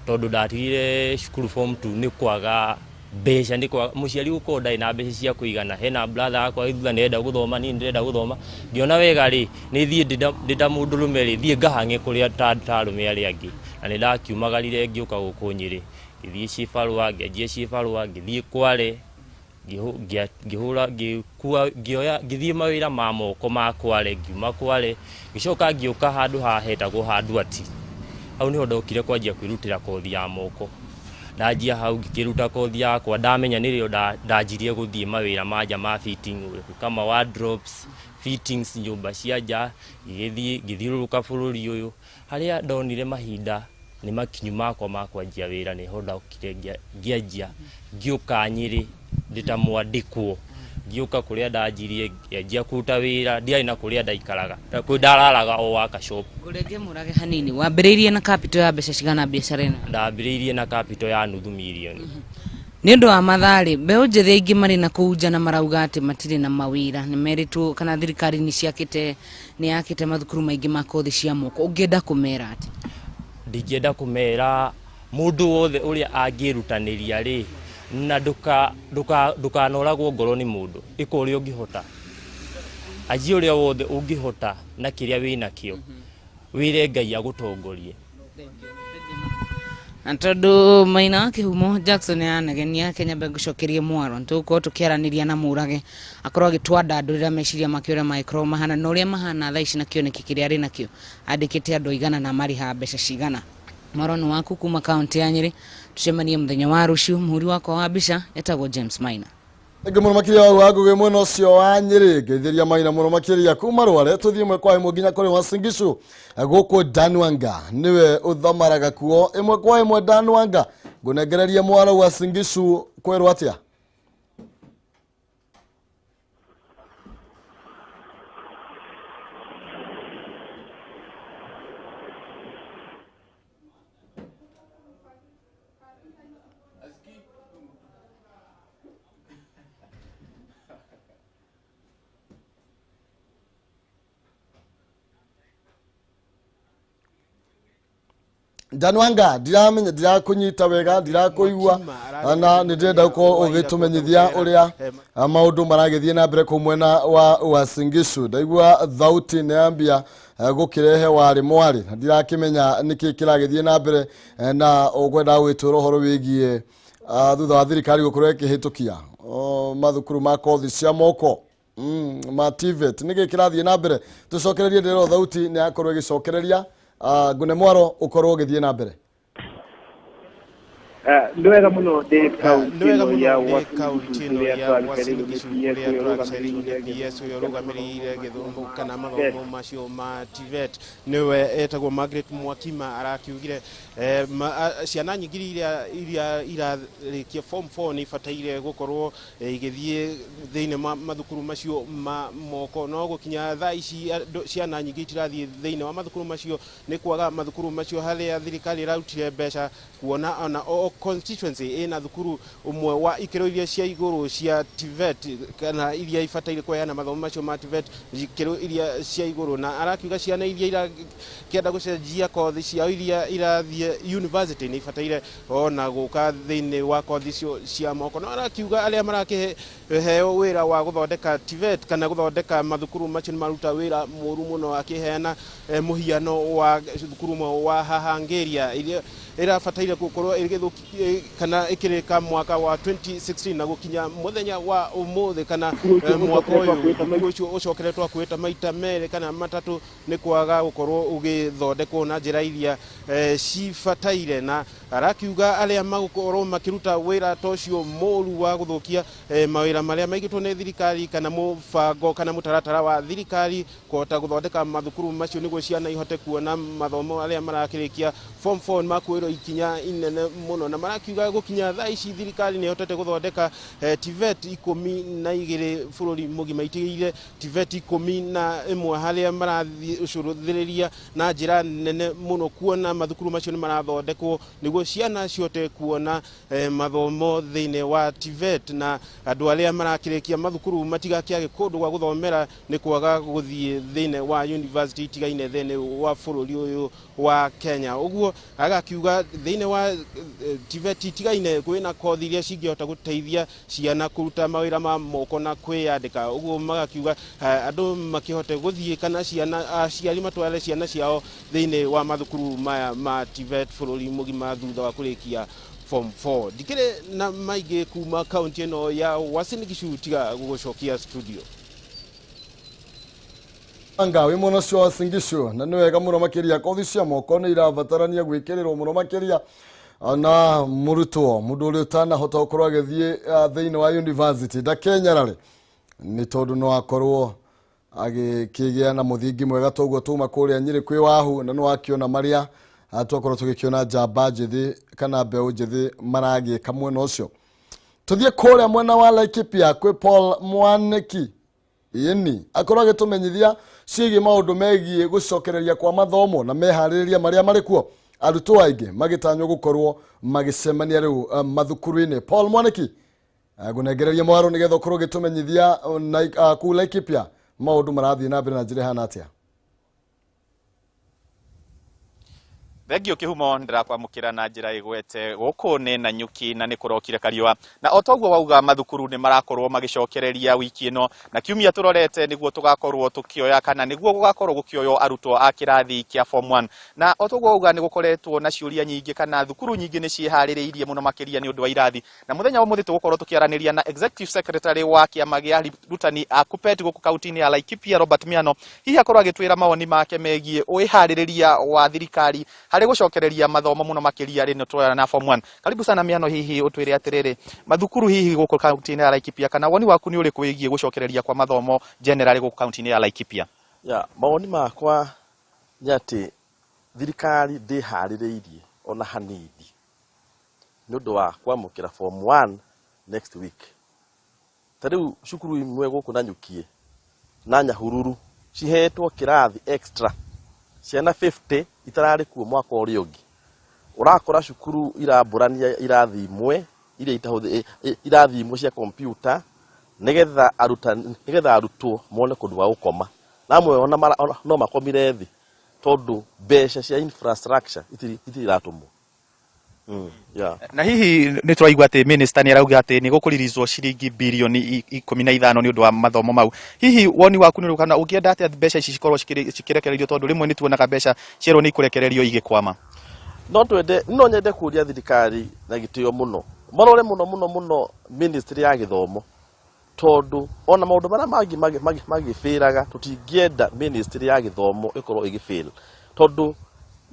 tondũ ndatigire cukuru form 2 nĩ kwaga mbeca, nĩ kwaga mũciari gũkorwo ndarĩ na mbeca cia kũigana. Hena brother yakwa thutha nĩarenda gũthoma, niĩ ndĩrenda gũthoma, ngĩona wega rĩ nĩ thiĩ ndĩ ta mũndũrũme rĩ, thiĩ ngahang'e kũrĩa ta arũme arĩa angĩ. Na nĩ ndakiumagarire ngĩũka gũkũ Nyĩrĩ, ngĩthiĩ cibarũa, ngĩanjia cibarũa, ngĩthiĩ Kware, ngĩhũra, ngĩkua, ngĩoya, ngĩthiĩ mawĩra ma moko ma Kware, ngiuma Kware, ngĩcoka ngĩũka handũ haha hetagwo Handwati. Hau niho ndokire kwanjia kwĩrutĩra kothi ya moko. Ndanjia hau ngĩkĩruta kothi yakwa, ndamenya nĩrĩo ndanjirie gũthiĩ mawĩra ma nja ma fitting, kama wardrobes, fittings nyũmba cia nja, ngĩgĩthiĩ ngĩthiũrũrũka bũrũri ũyũ, harĩa ndonire mahinda nĩ makinyu makwa ma kwanjia wĩra, nĩho ndokire ngĩanjia ngĩũka Nyĩrĩ ndĩ ta mwandĩkwo, ngĩũka kũrĩa ndanjirie ngĩanjia kũruta wĩra, ndiarĩ na kũrĩa ndaikaraga, kwĩ ndararaga o workshop. Ngũrenge Mũrage hanini, wambĩrĩirie na capital ya mbeca cigana biacara ĩno? Ndambĩrĩirie na capital ya nuthu mirioni. Nĩ ũndũ wa matharĩ, mbeũ njĩthĩ aingĩ marĩ na kũu nja na marauga atĩ matirĩ na mawĩra, nĩ merĩtwo kana thirikari nĩ ciakĩte, nĩ yakĩte mathukuru maingĩ ma kothi cia moko. Ũngĩenda kũmera atĩ? Ndingĩenda kũmera mũndũ wothe ũrĩa angĩrutanĩria rĩ, na ndũkanoragwo ngoro nĩ mũndũ, ĩka ũrĩa ũngĩhota, anjia ũrĩa wothe ũngĩhota na kĩrĩa wĩnakĩo, wĩre Ngai agũtongorie. Na tondũ Maina wa Kĩhumo Jackson yanegenia Kenya mbe ngũcokerie mwaro, nĩtũgũkorwo tũkĩaranĩria na Mũrage akorwo agĩtwandandũrĩra meciria make ũrĩa mangĩkorwo mahana na ũrĩa mahana thaa ici na kĩoneki kĩrĩa arĩ nakĩo, andĩkĩte andũ aigana na marĩhaga mbeca cigana. Mwaro nĩ waku kuma kaunti ya Nyĩrĩ, tũcemanie mũthenya wa rũciũ. Mũhuri wakwa wa mbica etagwo James Maina. Thengiũ mũno makĩria wa Ngugi mwena ũcio wa Nyĩrĩ, ngeithĩria Maina mũno makĩria kuma Rware. Tũthiĩ ĩmwe kwa ĩmwe nginya kũrĩ Uasin Gishu, gũkũ Danwanga nĩwe ũthamaraga kuo. Ĩmwe kwa ĩmwe Danwanga, ngũnengererie mwaro Uasin Gishu, kwerwo atĩa? Danwanga, ndiramenya, ndirakunyita wega, ndirakuigua, na nĩ ndĩrenda gũkorwo ũgĩtũmenyithia ũrĩa maũndũ maragĩthiĩ na mbere kũu mwena wa Uasin Gishu. Ndaigua thauti nĩ yambia gũkĩrehe warĩ mwarĩ, na ndirakĩmenya nĩkĩ kĩragĩthiĩ na mbere, na ũkwendaga gwĩtwĩra ũhoro wĩgiĩ thutha wa thirikari gũkorwo ĩkĩhĩtũkia mathukuru ma kothi cia moko ma TVET, nĩkĩ kĩrathiĩ na mbere? Tũcokererie, ndĩrero thauti nĩ yakorwo ĩgĩcokereria. Ngune mwaro ũkorwo ũgĩthiĩ na mbere. Nĩ wega mũno ndĩ kaunti ĩno ya kaunti ĩno ya Uasin Gishu kũrĩa tũracereirwo nĩ PS ũrĩa ũrũgamĩrĩire gĩthomo kana mathomo macio ma TVET, nĩwe etagwo Margaret Mwakima. Arakiugire ciana nyingĩ iria irarĩkia form 4 nĩ ibataire gũkorwo igĩthiĩ thĩinĩ ma mathukuru macio ma moko, no gũkinya thaa ici ciana nyingĩ itirathiĩ thĩinĩ wa mathukuru macio nĩ kwaga mathukuru macio harĩa thirikari ĩrarutire mbeca kuona ona Constituency ĩna thukuru ũmwe wa ikĩro iria cia igũrũ cia TVET kana iria ibataire kũheana mathomo macio ma TVET ikĩro iria cia igũrũ, na arakiuga ciana iria irakĩenda gũcenjia kothi ciao iria irathiĩ university nĩ ibataire ona gũka thĩinĩ wa kothi icio cia moko. No arakiuga arĩa marakĩheo wĩra wa gũthondeka TVET kana gũthondeka mathukuru macio nĩ maruta wĩra mũru mũno, akĩheana mũhiano wa thukuru ũmwe wa Hahangeria iria ĩrabataire gũkorwo ĩgĩthũki kana ĩkĩrĩka mwaka wa 2016 na gũkinya mũthenya wa ũmũthĩ kana mwaka ũyũ thukuru ũcio ũcokeretwo kwĩta maita merĩ kana matatũ nĩ kwaga gũkorwo ũgĩthondekwo na njĩra iria cibataire. Na arakiuga arĩa magũkorwo makĩruta wĩra ta ũcio mũru wa gũthũkia mawĩra marĩa maigĩtwo nĩ thirikari kana mũbango kana mũtaratara wa thirikari kũhota gũthondeka mathukuru macio nĩguo ciana ihote kuona mathomo arĩa marakĩrĩkia form 4 makuĩrwo ikinya inene mũno. Na marakiuga gũkinya thaa ici thirikari nĩ ĩhotete gũthondeka TVET 12 bũrũri mũgima, itigĩire TVET 11 harĩa marathiĩ na njĩra nene mũno kuona mathukuru macio nĩ marathondekwo nĩguo ciana cihote kuona mathomo thĩinĩ wa TVET, na andũ arĩa marakĩrĩkia mathukuru matigakĩage kũndũ gwa gũthomera nĩ kwaga gũthiĩ thĩinĩ wa university itigaine thĩinĩ wa bũrũri ũyũ wa Kenya. Ũguo agakiuga thĩinĩ wa TVET itigaine kwĩna kothi iria cingĩhota gũteithia ciana kũruta mawĩra ma moko na kwĩyandĩka. Ũguo magakiuga andũ makĩhote gũthiĩ kana ciana aciari matware ciana ciao thĩinĩ wa mathukuru maya ma TVET bũrũri mũgima thutha wa kũrĩkia form 4. Ndikĩrĩ na maingĩ kuma kaunti ĩno ya Uasin Gishu tiga gũgũcokia studio. Anga wĩ mwena ũcio wa Uasin Gishu, na nĩ wega mũno makĩria kothi cia moko nĩ irabatarania gwĩkĩrĩrwo mũno makĩria na mũrutwo mũndũ ũrĩa ũtanahota gũkorwo agĩthiĩ thĩinĩ wa university ndakenyarare nĩ tondũ no akorwo agĩkĩgĩa na mũthingi mwega toguo tuma kũrĩa Nyĩrĩ kwĩ Wahu, na nĩ wakĩona marĩa twakorwo tũgĩkĩona njamba njĩthĩ kana mbeũ njĩthĩ maragĩka mwena ũcio. Tũthiĩ kũrĩa mwena wa Laikipia kwĩ Paul Mwaniki ĩni akorwo agĩtũmenyithia ciĩgiĩ maũndũ megiĩ gũcokereria kwa mathomo na meharĩrĩria marĩa marĩ kuo, arutwo aingĩ magĩtanywo gũkorwo magĩcemania rĩu mathukuru-inĩ. Paul Mwaniki, ngũnengereria mwaro nĩgetha ũkorwo ũgĩtũmenyithia kũu Laikipia maũndũ marathiĩ na mbere na njĩra ĩhana atĩa. Thengio Kĩhumo, ndĩrakwamũkĩra na njĩra ĩgwete gũkũ nĩ Nanyuki na nĩ kũrokire kariũa, na o toguo wauga mathukuru nĩ marakorwo magĩcokereria wiki ĩno na kiumia tũrorete nĩguo tũgakorwo tũkĩoya kana nĩguo gũgakorwo gũkĩoywo arutwo a kĩrathi kĩa form 1. Na o toguo wauga nĩ gũkoretwo na ciũria nyingĩ kana thukuru nyingĩ nĩ ciĩharĩrĩirie mũno makĩria nĩ ũndũ wa irathi, na mũthenya wa ũmũthĩ tũgũkorwo tũkĩaranĩria na executive secretary wa kĩama gĩa arutani a KUPPET gũkũ kaunti-inĩ ya Laikipia Robert Miano, hihi akorwo agĩtwĩra mawoni make megiĩ wĩharĩrĩria wa thirikari harĩ gũcokereria mathomo mũno makĩria rĩno tũroya na form 1. Karibu sana Miano, hihi ũtwĩre atĩrĩrĩ, mathukuru hihi gũkũ kaunti-inĩ ya Laikipia kana woni waku nĩ ũrĩkũ wĩgiĩ gũcokereria kwa mathomo generally gũkũ kaunti-inĩ ya Laikipia? Ya mawoni makwa nĩ atĩ thirikari ndĩharĩrĩirie ona hanini nĩ ũndũ wa kwamũkĩra form 1 next week. Ta rĩu cukuru imwe gũkũ Nanyukie na Nyahururu cihetwo kĩrathi extra ciana 50 itararĩ kuo mwaka ũrĩa ũngĩ. Ũrakora cukuru irambũrania irathi imwe iria irathi imwe cia kompyuta nĩgetha arutani nĩgetha arutwo mone kũndũ gwa gũkoma, na amwe ona no makomire thĩ tondũ mbeca cia infrastructure itirĩ iratũmwo. Yeah. Na hihi nĩ tũraigua atĩ minister nĩ arauga atĩ nĩ gũkũririzwo ciringi birioni 15 nĩ ũndũ wa mathomo mau. Hihi woni waku nĩ ũrĩkũ kana ũngĩenda atĩa mbeca ici cikorwo cikĩrekererio, tondũ rĩmwe nĩ tuonaga mbeca cierwo nĩ ikũrekererio igĩkwama? No twende, no nyende kũria thirikari na gĩtĩo mũno marore mũno mũno mũno ministry ya gĩthomo, tondũ ona maũndũ marĩa mangĩ magĩbĩraga tũtingĩenda ministry ya gĩthomo ĩkorwo ĩgĩfail, tondũ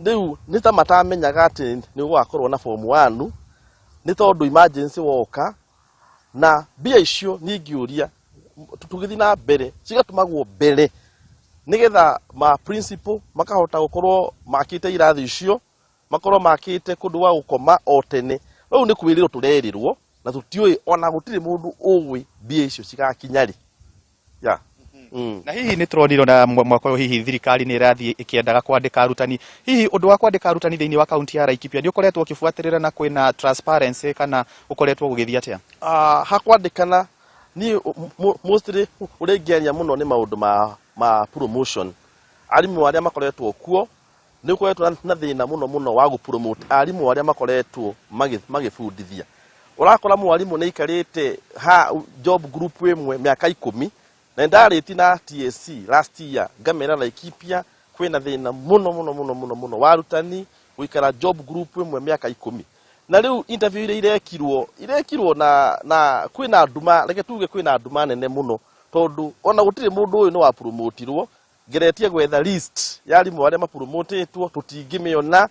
rĩu nĩ ta matamenyaga atĩ nĩ gũgakorwo na form 1 nĩ tondũ emergency woka, na mbia icio ningĩũria tũgĩthiĩ na mbere cigatũmagwo mbere nĩgetha ma principal makahota gũkorwo makĩte irathi icio, makorwo makĩte kũndũ gwa gũkoma o tene. Rĩu nĩ kwĩrĩrwo tũrerĩrwo na tũtiũĩ ona gũtirĩ mũndũ ũĩ mbia icio cigakinya rĩ. Yeah. Na hihi nĩ tũronire na mwaka ũyũ hihi thirikari nĩ ĩrathiĩ ĩkĩendaga kwandĩka arutani. Hihi ũndũ wa kwandĩka arutani thĩinĩ wa kaunti ya Laikipia nĩ ũkoretwo ũkĩbuatĩrĩra na kwĩna transparency kana ũkoretwo gũgĩthiĩ atĩa? Hakwandĩkana niĩ mostly ũrĩa ingĩaria mũno nĩ maũndũ ma promotion. Arimũ arĩa makoretwo kuo nĩ gũkoretwo na thĩna mũno mũno wa gũpromote arimũ arĩa makoretwo magĩbundithia. Ũrakora mwarimũ nĩ aikarĩte ha job group ĩmwe mĩaka 10, na ndarĩti na TSC last year ngamera Laikipia kwĩna thĩna mũno mũno mũno mũno mũno wa arutani gũikara job group ĩmwe mĩaka 10. Na rĩu interview iria irekirwo na kwĩna nduma, reke tuge kwĩna nduma nene mũno, tondũ ona gũtirĩ mũndũ ũyũ nĩ wa promotirwo. Ngeretie gwetha list ya arimũ arĩa mapromotetwo, tũtingĩmĩona.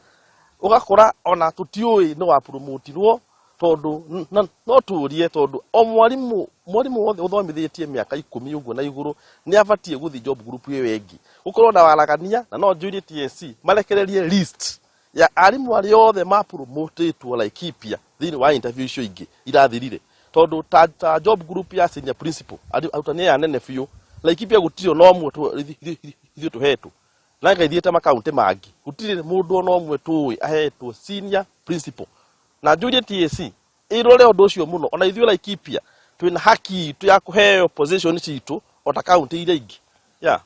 Ũgakora ona tũtiũĩ nĩ wa promotirwo, tondũ no tũrie, tondũ o mwarimũ wothe ũthomithĩtie mĩaka 10 ũguo na igũrũ nĩ abatiĩ gũthiĩ job group ĩyo ĩngĩ, gũkorwo na waragania. Na no njũrie TSC marekererie list ya arimũ arĩa othe mapromotetwo Laikipia thĩinĩ wa interview icio ingĩ irathirire, tondũ ta job group ya senior principal, arutani aya anene biũ, Laikipia gũtirĩ ona ũmwe ithuĩ tũhetwo, na ngaithiĩte makaunti mangĩ gũtirĩ mũndũ ona ũmwe tũĩ ahetwo senior principal. Na njũrie TSC ĩrore ũndũ ũcio mũno. Ona ithuĩ Laikipia twĩna haki itũ ya kũheo position citũ o ta kaunti iria ingĩ, yeah.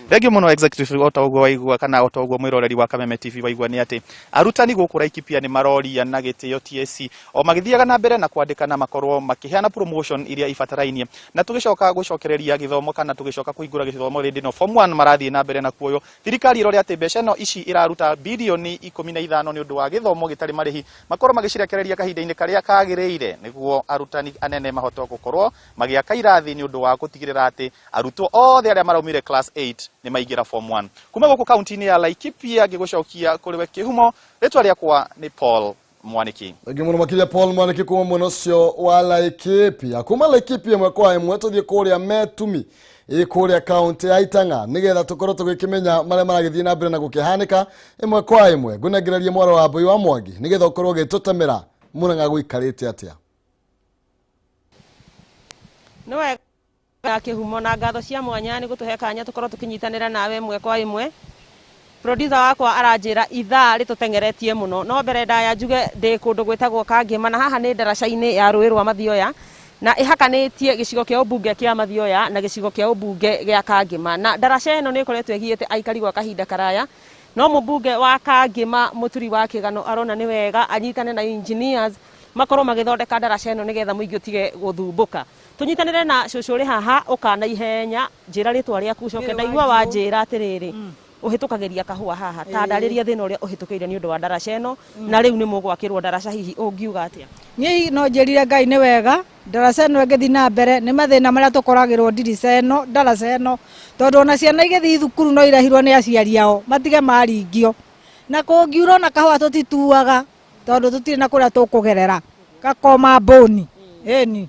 Thengiũ mũno executive. O ta ũguo waigua, kana o ta ũguo mwĩroreri wa Kameme TV waigua, nĩ atĩ arutani gũkũ Laikipia nĩ maroria na gĩtĩo TSC o magĩthiaga na mbere na kwandĩkana makorwo makĩheana promotion iria ibatarainie, na tũgĩcoka gũcokereria gĩthomo kana tũgĩcoka kũhingũra gĩthomo rĩndĩ no form 1 marathiĩ na mbere na kuoywo. Thirikari ĩrore atĩ mbeca ĩno ici ĩraruta bilioni 15 nĩ ũndũ wa gĩthomo gĩtarĩ marĩhi makorwo magĩcirekereria kahinda-inĩ karĩa kagĩrĩire, nĩguo arutani anene mahote gũkorwo magĩaka irathi nĩ ũndũ wa gũtigĩrĩra atĩ arutwo othe arĩa maraumire class 8 nĩ maingĩra form 1. Kuma gũkũ kaunti-inĩ ya Laikipia ngĩgũcokia kũrĩ we Kĩhumo, rĩtwa rĩakwa nĩ Paul Mwaniki. Thengiũ mũno makĩria Paul Mwaniki kuma mwena ũcio wa Laikipia. Kuma Laikipia ĩmwe kwa ĩmwe tũthiĩ kũrĩa Metumi ĩ kũrĩa kaunti ya Itang'a, nĩgetha tũkorwo tũgĩkĩmenya marĩa maragĩthiĩ na mbere na gũkĩhanĩka ĩmwe kwa ĩmwe. Ngũnengererie mwaro wa Mbui wa Mwangi nĩgetha ũkorwo ũgĩtũtemera Murang'a gũikarĩte atĩa. Nĩ wega Kĩhumo, na ngatho cia mwanya nĩ gũtũhe kanya tũkorwo tũkĩnyitanĩra nawe ĩmwe kwa ĩmwe. Producer wakwa aranjĩra ithaa rĩtũteng'eretie mũno, no mbere ndaya njuge ndĩ kũndũ gwĩtagwo Kangĩma, na haha nĩ ndaraca-inĩ ya rũĩ rwa Mathioya, na ĩhakanĩtie gĩcigo kĩa ũmbunge kĩa Mathioya na gĩcigo kĩa ũmbunge gĩa Kangĩma. Na ndaraca ĩno nĩ ĩkoretwo ĩgiĩte aikari gwa kahinda karaya, no mũmbunge wa Kangĩma Mũturi wa Kĩgano arona nĩ wega anyitane na engineers makorwo magĩthondeka ndaraca ĩno nĩgetha mũingĩ ũtige gũthumbũka. Tũnyitanĩre na cũcũ ũrĩ haha, ũka na ihenya, njĩra rĩtwa rĩaku, ũcoke ndaigua wanjĩra atĩrĩrĩ, ũhĩtũkagĩria kahũa haha, ta ndarĩria thĩna ũrĩa ũhĩtũkĩire nĩ ũndũ wa ndaraca ĩno, na rĩu nĩ mũgwakĩrwo ndaraca, hihi ũngiuga atĩa? Niĩ no njĩrire Ngai nĩ wega ndaraca ĩno ĩngĩthiĩ na mbere. Nĩ mathĩna marĩa tũkoragĩrwo ndirica ĩno, ndaraca ĩno, tondũ ona ciana igĩthiĩ thukuru no irehirwo nĩ aciari ao matige maringio, na kũngiura ona kahũa tũtituaga, tondũ tũtirĩ na kũrĩa tũkũgerera, gakoma mbũni ĩni.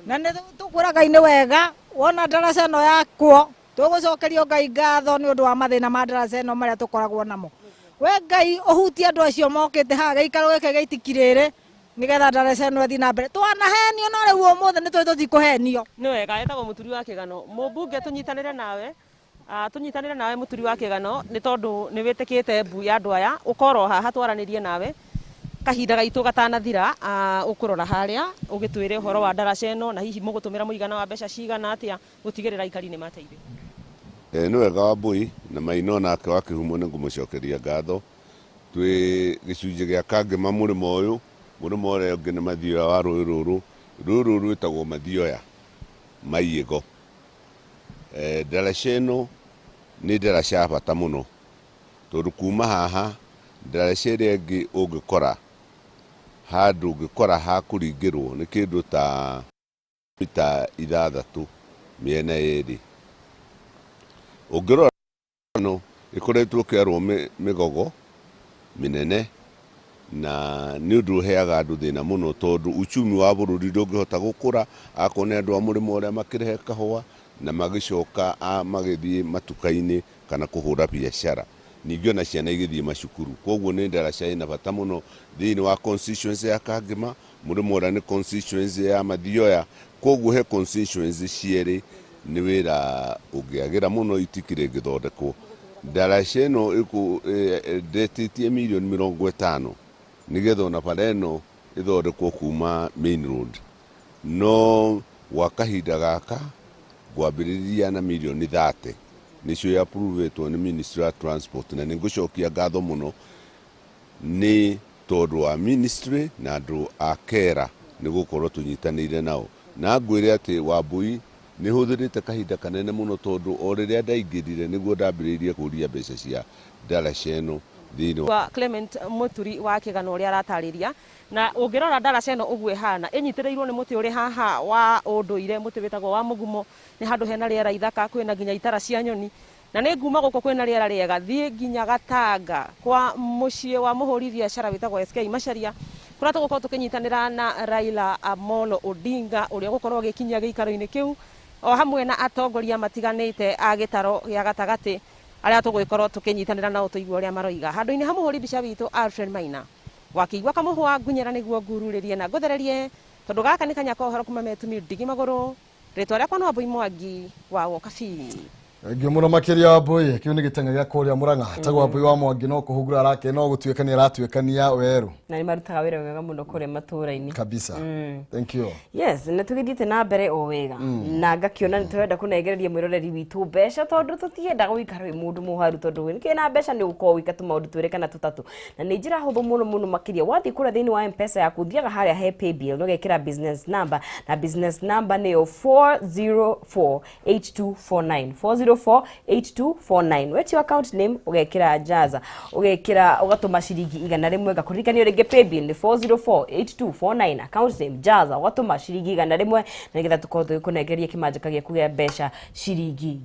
Na nĩ tũkwĩra Ngai nĩ wega wona ndaraca ĩno yakwo. Tũgũcokerio Ngai ngatho nĩ ũndũ wa mathĩna ma ndaraca ĩno marĩa tũkoragwo namo. We Ngai ũhutie andũ acio mokĩte haha gĩikaro gĩkĩ gĩa itikirĩrĩ, nĩgetha ndaraca ĩno ĩthiĩ na mbere. Twanahenio, no rĩu ũmũthĩ nĩ tũĩ tũtikũhenio. Nĩ wega. Etagwo Mũturi wa Kĩgano. Mũmbunge, tũnyitanĩre nawe, tũnyitanĩre nawe Mũturi wa Kĩgano, nĩ tondũ nĩ wĩtĩkĩte mbu ya andũ aya, ũkorwo haha twaranĩrie nawe kahinda gaitũ gatanathira. Ũkũrora harĩa ũgĩtwĩre ũhoro wa ndaraca ĩno, na hihi mũgũtũmĩra mũigana wa mbeca cigana atĩa gũtigĩrĩra aikari nĩ mateithĩka. Nĩ wega wa Mbui na Maino nake wa Kĩhumo, nĩ ngũmũcokeria ngatho. Twĩ gĩcunjĩ gĩa Kangĩma, mũrĩmo ũyũ, mũrĩmo ũrĩa ũngĩ nĩ Mathioya wa rũĩ rũrũ. Rũĩ rũrũ rwĩtagwo Mathioya Maiĩgo. Ndaraca ĩno nĩ ndaraca ya bata mũno, tondũ kuma haha ndaraca ĩrĩa ĩngĩ ũngĩkora handũ ũngĩkora ha kũringĩrwo nĩ kĩndũ ta mita 6 mĩena ĩrĩ. Ũngĩrora ĩno ĩkoretwo ĩkĩarwo mĩgogo mĩnene, na nĩ ũndũ ũheaga andũ thĩna mũno, tondũ uchumi wa bũrũri ndũngĩhota gũkũra akorwo nĩ andũ a mũrĩmo ũrĩa makĩrehe kahũa na magĩcoka magĩthiĩ matuka-inĩ kana kũhũra biacara, ningĩ ona ciana igĩthiĩ macukuru. Koguo nĩ ndaraca ĩna bata mũno thĩinĩ wa constituency ya Kangĩma. Mũrĩmo ũrĩa nĩ constituency ya Mathioya, koguo he constituency cierĩ Nĩ wĩra ũngĩagĩra mũno itikĩrĩ ĩngĩthondekwo. Ndaraca ĩno ndetĩtie mirioni 50 nĩgetha ona bara ĩno ĩthondekwo kuma main road, no gwa kahinda gaka ngwambĩrĩria na mirioni 30, nĩcio approvetwo nĩ Ministry wa Transport, na nĩ ngũcokia ngatho mũno nĩ tondũ wa ministry na andũ a kera nĩ gũkorwo tũnyitanĩire nao. Na ngwĩre atĩ Wambui nĩ hũthĩrĩte kahinda kanene mũno, tondũ o rĩrĩa ndaingĩrire nĩguo ndambĩrĩirie kũria mbeca cia ndaraca ĩno thĩinĩ wa Clement Muturi wa Kĩgano ũrĩa aratarĩria. Na ũngĩrora ndaraca ĩno ũguo ĩhana, ĩnyitĩrĩirwo nĩ mũtĩ ũrĩ haha wa ũndũire, mũtĩ wĩtagwo wa mũgumo. Nĩ handũ hena rĩera ithaka, kwĩna nginya itara cia nyoni. Na nĩ nguma gũkũ kwĩna rĩera rĩega, thiĩ nginya Gatanga kwa mũciĩ wa mũhũri biacara wĩtagwo SK Macharia, kũrĩa tũgũkorwo tũkĩnyitanĩra na Raila Amolo Odinga ũrĩa ũgũkorwo agĩkinyia gĩikaro-inĩ kĩu, o hamwe na atongoria matiganĩte a gĩtaro gĩa gatagatĩ arĩa tũgũgĩkorwo tũkĩnyitanĩra nao tũigue ũrĩa maroiga. Handũ-inĩ ha mũhũri mbica witũ Alfred Maina, wakĩigua kamũhwa ngunyĩra nĩguo ngururĩrie na ngũthererie, tondũ gaka nĩ kanya ka ũhoro kuma metumi ndigi magũrũ. Rĩtwa rĩakwa no Wambui Mwangi wa Wokabi. Thengiũ mũno makĩria Wambui. Kĩu nĩ gĩteng'e gĩa kũrĩa Mũrang'a. Tagwo Wambui wa Mwangi no kũhungura arake no gũtuĩkania aratuĩkania werũ. Na nĩ marutaga wĩra mwega mũno kũrĩa matũũra-inĩ. Kabisa. Thank you. Yes, na tũgĩthiĩte na mbere o wega. Na ngakĩona nĩ tũrenda kũnengereria mwĩroreri witũ mbeca, tondũ tũtiendaga gũikara wĩ mũndũ mũharu, tondũ nĩkĩ na mbeca nĩ ũgũkorwo ũgĩka tũmaũndũ twĩrĩ kana tũtatũ. Na nĩ njĩra hũthũ mũno mũno makĩria. Wathiĩ kũrĩa thĩinĩ wa M-Pesa yaku, ũthiaga harĩa he paybill na ũgekĩra business number, na business number nĩyo 4048249, 4048249. Wetio account name, ũgekĩra Jaza, ũgekĩra ũgatũma ciringi 100. Ngakũririkania rĩngĩ, paybill nĩ 4048249, account name Jaza, ũgatũma ciringi 100, na nĩgetha tũkorwo tũgĩkũnengeria kĩmanjĩka gĩaku gĩa mbeca ciringi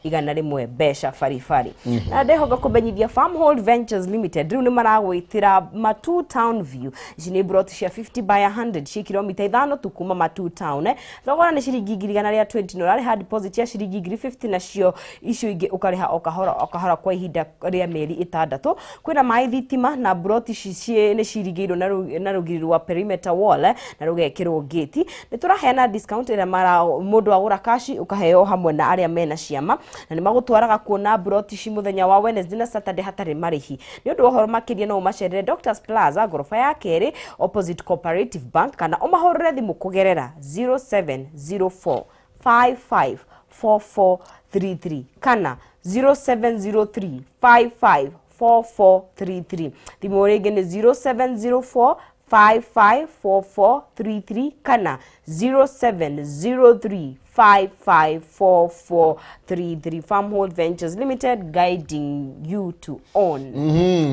100,000, mbeca baribari. Na ndehoka kũmenyithia Farmhold Ventures Limited rĩu nĩ maragwĩtĩra Matu Town View. Ici nĩ broti cia 50 by 100 ci kilomita 5 tu kuma Matu Town. Thogora nĩ ciringi 120,000, na ũrarĩha deposit ya ciringi 50,000, nacio icio ingĩ ũkarĩha o kahora o kahora kwa ihinda rĩa mĩeri 6. Kwĩna maĩ, thitima, na broti ici nĩ cirigĩirwo na rũgiri rwa perimeter wall, na rũgekĩrwo gate. Nĩ tũraheana discount ĩrĩa mara mũndũ agũra kashi ũkaheo hamwe na arĩa mena ciama, na nĩ magũtwaraga kuona broti ici mũthenya wa Wednesday na Saturday hatarĩ marĩhi. Nĩ ũndũ wa ũhoro makĩria no ũmacerere Doctors Plaza, ngoroba ya kerĩ, opposite Cooperative Bank, kana ũmahũrĩre thimũ kũgerera 0704 554433 kana 0703 554433. Thimũ rĩngĩ nĩ 0704 554433 kana 0703 554433. Farmhold Ventures Limited, guiding you to own.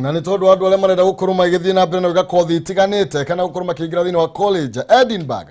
Na nĩ tondũ andũ arĩa marenda gũkorwo magĩthiĩ na mbere na gwĩka kothi itiganĩte kana gũkorwo makĩingĩra thĩinĩ wa college, Edinburgh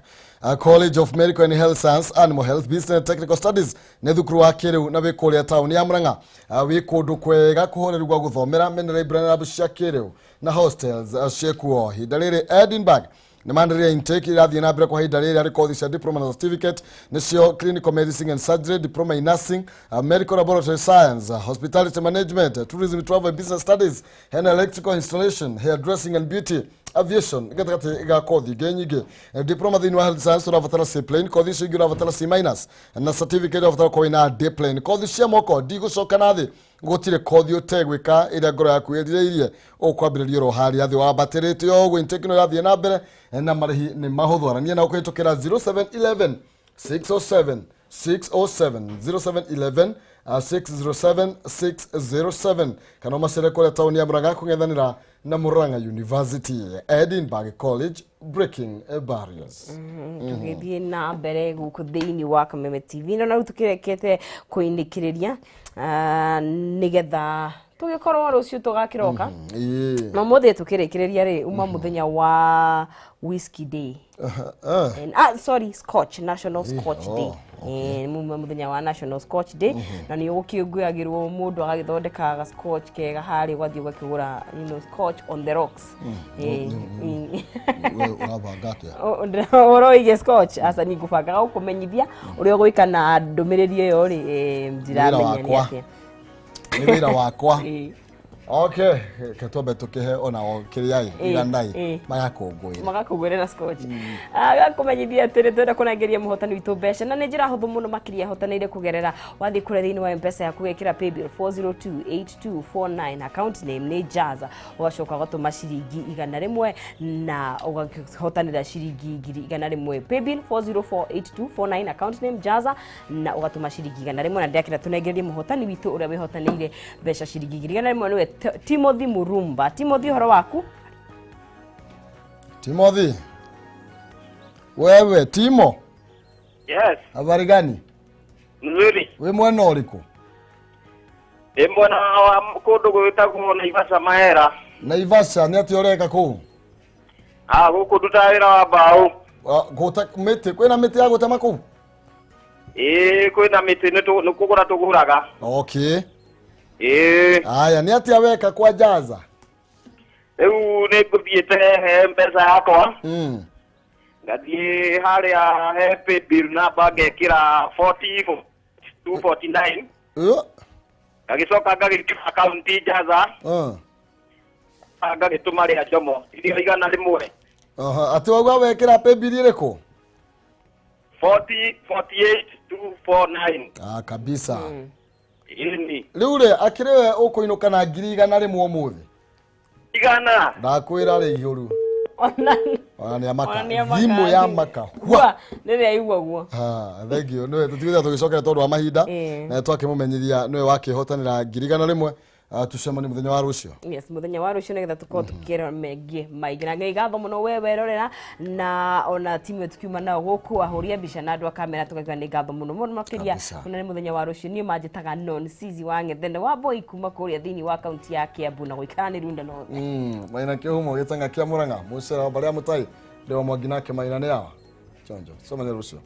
College of Medical and Health Science, Animal Health, Business and Technical Studies nĩ thukuru wa kĩrĩu na wĩ kũrĩa taũni ya Murang'a. Wĩ kũndũ kwega kũhoreru gwa gũthomera, mena library na lab cia kĩrĩu na hostels ciĩkuo. Ihinda rĩrĩ Edinburgh nĩ manderia intake irathiĩ na mbere kwa ihinda rĩrĩ harĩ kothi cia diploma na certificate, nĩcio clinical medicine and surgery, diploma in nursing, medical laboratory science, hospitality management, tourism, travel and business studies, hena electrical installation, hair dressing and beauty, aviation, gatagatĩ ga kothi ingĩ nyingĩ. Diploma thĩinĩ wa health science ũrabatara C plain, kothi icio ingĩ ũrabatara C minus, na certificate ũrabatara gũkorwo wĩna D plain. Kothi cia moko ndigũcoka na thĩ, gũtirĩ kothi ũtegwĩka ĩrĩa ngoro yaku ĩrirĩirie, ũkwambĩrĩria oro harĩa thĩ wambatĩrĩte o ũguo. Intake ĩno ĩrathiĩ na mbere na marĩhi nĩ mahũthũ. Arania nao kũhĩtũkĩra 0711 607 607, 0711 607 607, kana ũmacere kũrĩa taũni ya Murang'a kũng'ethanĩra na Murang'a University. Edinburgh College, breaking barriers. Tũgĩthiĩ na mbere gũkũ thĩinĩ wa Kameme TV, no na rĩu tũkĩrekete kũinĩkĩrĩria, nĩgetha tũgĩkorwo rũciũ tũgakĩroka. Na ũmũthĩ tũkĩrĩkĩrĩria rĩ, uma mũthenya wa Whiskey Day. Sorry, Scotch, National Scotch Day. Muma mũthenya wa National Scotch Day, na nĩ ũgũkĩngũyagĩrwo mũndũ agagĩthondeka ga scotch kega harĩa, ũgathiĩ ũgakĩgũra scotch on the rocks. We ũrabanga atĩa? Ũhoro wĩgiĩ scotch, aca ni ngũbangaga gũkũmenyithia ũrĩa ũgwĩka na ndũmĩrĩri ĩyo rĩ, ndiramenya nĩ wakwa. Atĩa. Nĩ wĩra wakwa. Okay, ke twambe tukihe ona kiria iganai magakũngũĩra. Magakũngũĩra na scotch. Agakũmenyithia atĩ nĩ twenda kũnengeria mũhotani witũ mbeca na nĩ njĩra hũthũ mũno makĩria hotanĩire kũgerera wathiĩ kũrĩa thĩinĩ wa M-Pesa yaku wekĩra paybill 4028249 account name nĩ Jaza, ũgacoka ũgatũma ciringi 100 na ũgahotanĩra ciringi 100,000. Paybill 4048249 account name Jaza na ũgatũma ciringi 100 na ndĩakĩra tũnengerie mũhotani witũ ũrĩa wĩhotanĩire mbeca ciringi 100 nĩwe Timothy Murumba. Timothy, ũhoro waku? Timothy. Wewe Timo? Yes. Habari gani? Mzuri. We mwena ũrĩkũ? Ndĩ mwena wa kũndũ gwĩtagwo Naivasha Mahera. Naivasha nĩ atĩa ũreka kũu? Ah, gũkũ ndutaga wĩra wa mbaũ. Gũta mĩtĩ, kwĩna mĩtĩ ya gũtema kũu? Ĩĩ, kwĩna mĩtĩ nĩ kũgũra tũgũraga. Okay. Ĩĩ. Aya, nĩ atĩa weka kwa Jaza? Rĩu nĩ ngũthiĩte he mbeca yakwa. Ngathiĩ harĩa he paybill namba ngekĩra 40249. Ngagĩcoka ngagĩkĩra akaunti Jaza. Ngagĩtũma rĩa Jomo irio 100. Atĩ wauga wekĩra paybill ĩrĩkũ? 4048249. Ah, kabisa. Ĩni. Rĩu rĩ akĩrĩ we ũkũinũka na 100,000 ũmũthĩ? Igana. Ndakwĩra rĩ ihũru. Ona nĩ amaka. Thimũ ya maka. Hua. Rĩrĩa aigua ũguo. Thank you. Nĩwe tũtigĩte tũgĩcokera tondũ wa mahinda. Na twakĩmũmenyithia nĩwe wakĩhotanĩra 100,000. Tucemanie mũthenya wa rũciũ. Yes, mũthenya wa rũciũ nĩgetha tũkorwo tũkĩra mengĩ maingĩ. Na ngai ngatho mũno we werorera na ona timu tukiuma nao gũkũ ahũri a mbica na andũ a kamera tũkaigua nĩ ngatho mũno mũno makĩria. Ona nĩ mũthenya wa rũciũ niĩ manjĩtaga Non Sizi wa Ng'ethene wa Boy kuma kũrĩa thĩinĩ wa kaunti ya Kiambu na gũikara nĩ Runda North. Maina Kĩhumo gĩtanga kĩa Murang'a mũcera wa Mbarĩ ya Mũtai ndĩwa Mwangi nake Maina nĩ awa. Chonjo. Tucemanie rũciũ.